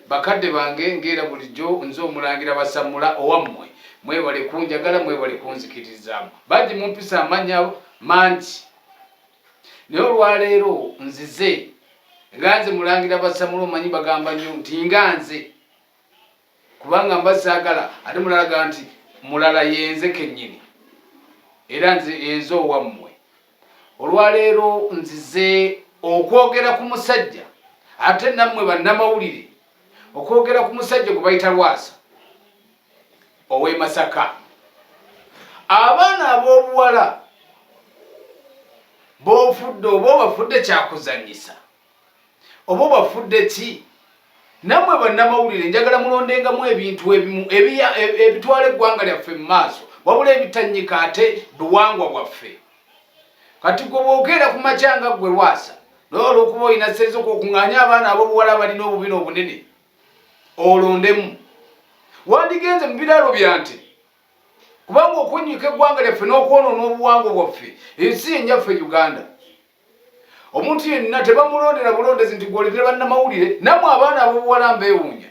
Bakadde bange, ng'era bulijjo nze Omulangira Basammula owammwe. Mwebale kunjagala, mwebale kunzikiririzaamu. Bangi mumpisa amannya mangi, naye olwaleero nzize nga nze Mulangira Basammula. Omanyi bagamba nnyo nti nga nze, kubanga mba saagala ate mulala ga nti mulala yenze kennyini, era nze yenze owammwe. Olwaleero nzize okwogera ku musajja, ate nammwe bannamawulire, okwogera ku musajja gwe bayita Lwasa ow'e Masaka. Abaana ab'obuwala b'ofudde, oba obafudde kyakuzannyisa, oba obafudde ki? Nammwe bannamawulire, njagala mulondengamu ebintu ebimu ebitwala eggwanga lyaffe mu maaso, wabula ebitanyika ate buwangwa bwaffe. Kati gwe bwokeera ku makya nga ggwe Lwasa, naye olwokuba olina ssente z'okuŋŋaanya abaana ab'obuwala abalina obubina obunene olondemu, wandigenze mu biraalo bya nte, kubanga okunnyika eggwanga lyaffe n'okwonoona obuwangwa bwaffe, ensi yennyaffe Uganda, omuntu yenna tebamulondera bulondezi nti gwoletera bannamawulire. Nammwe abaana ab'obuwala, mbeewuunya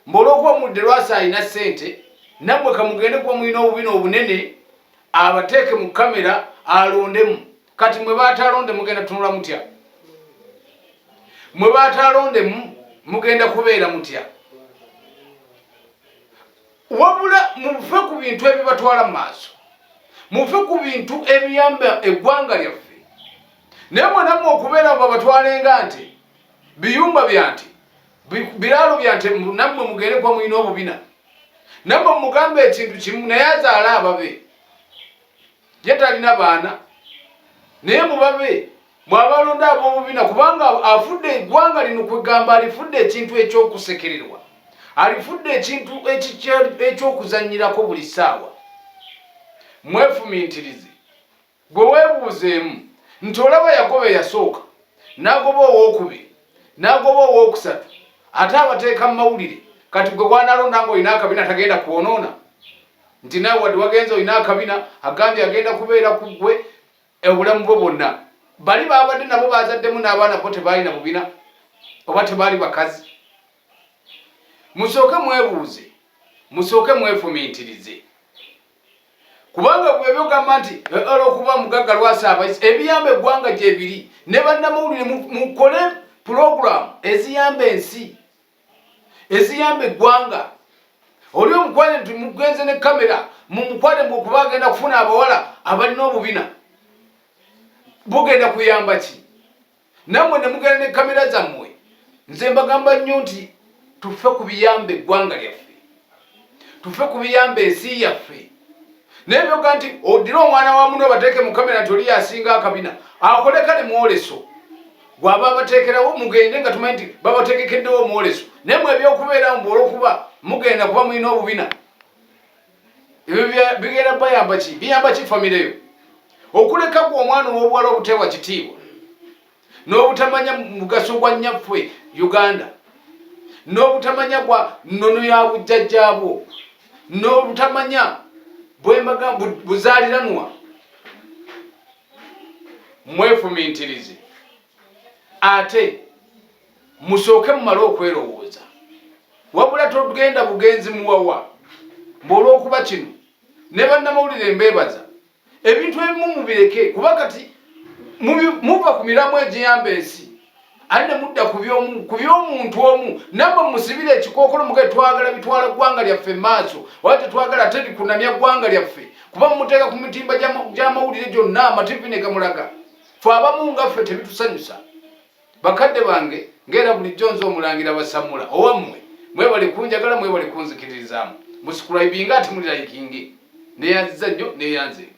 mbu olwokuba mudde Lwasa alina ssente, nammwe kamugende kuba mulina obubina obunene, abateeke mu kamera alondemu. Kati mwe baatalonde mugenda tunula mutya? Mwe baatalondemu mugenda kubeera mutya? Wabula mufe ku bintu ebibatwala mu maaso, mufe ku bintu ebiyamba eggwanga lyaffe. Naye mwe nammwe okubeera babatwalenga nti biyumba bya nti, biraalo bya nte, nammwe mugende kuba mulina obubina. Nammwe mugambe ekintu kimu, naye azaale ababe, ye talina baana, naye mubabe bw'abalonda ab'obubina, kubanga afudde eggwanga lino, kwegamba alifudde ekintu ekyokusekererwa, alifudde ekintu ekyokuzannyirako buli ssaawa. Mwefumintirize. Gwe weebuuzeemu nti olaba yagoba eyasooka, n'agoba owookubiri, n'agoba owookusatu, ate abateeka mu mawulire. Kati gwe bw'anaalonda ng'olina akabina, tagenda kwonoona nti naawe wadde wagenze olina akabina, agambye agenda kubeera ku ggwe obulamu bwe bwonna. Bali babadde nabo bazaddemu n'abaana, bo tebaalina bubina oba tebaali bakazi? Musooke mwebuuze, musooke mwefumintirize, kubanga bwe byogamba nti olwokuba mugagga Lwasa abaisi, ebiyamba eggwanga gyebiri. Ne bannamawulire, mukole pulogulaamu eziyamba ensi, eziyamba eggwanga. Oli omukwale nti mugenze ne kamera mumukwale mbu okuba agenda kufuna abawala abalina obubina, bugenda kuyamba ki? Nammwe ne mugenda ne kamera zammwe. Nze mbagamba nnyo nti tufe ku biyamba eggwanga lyaffe, tufe ku biyamba ensi yaffe. Naye byoga nti oddire omwana wa muno bateeke mu kamera nti oli yasinga akabina, akole kale mwoleso gwaba abateekerawo, mugende nga tumanyi nti babategekeddewo omwoleso. Naye mwe ebyokubeera mbu olwokuba mugenda kuba mulina obubina, ebyo bigenda bayamba ki? Biyamba ki famireyo okuleka gwe omwana ow'obuwala obuteewa kitiibwa n'obutamanya mugaso gwa nnyaffe Uganda, n'obutamanya gwa nnono ya bujjajjaabwo, n'obutamanya bwembaga buzaaliranwa? Mwefumintirize, ate musooke mumale okwerowooza. Wabula togenda bugenzi muwawa mbu olw'okuba kino. Ne bannamawulire mbeebaza, ebintu ebimu mubireke, kuba kati muva ku miramu egiyamba ensi ate ne mudda ku by'omuntu omu. Nammwe musibire ekikookolo, muge twagala bitwala ggwanga lyaffe mu maaso, oba tetwagala ate bikunamya ggwanga lyaffe, kuba mumuteeka ku mitimba gy'amawulire gyonna, amativi ne gamulaga. Fe abamu nga ffe tebitusanyusa. Bakadde bange, ng'era bulijjo nze Omulangira Basammula owammwe. Mwebale kunjagala, mwebale kunzikiririzaamu. Musubscribinga ate mulirayikinge. Neyanziza nnyo, neyanzeege.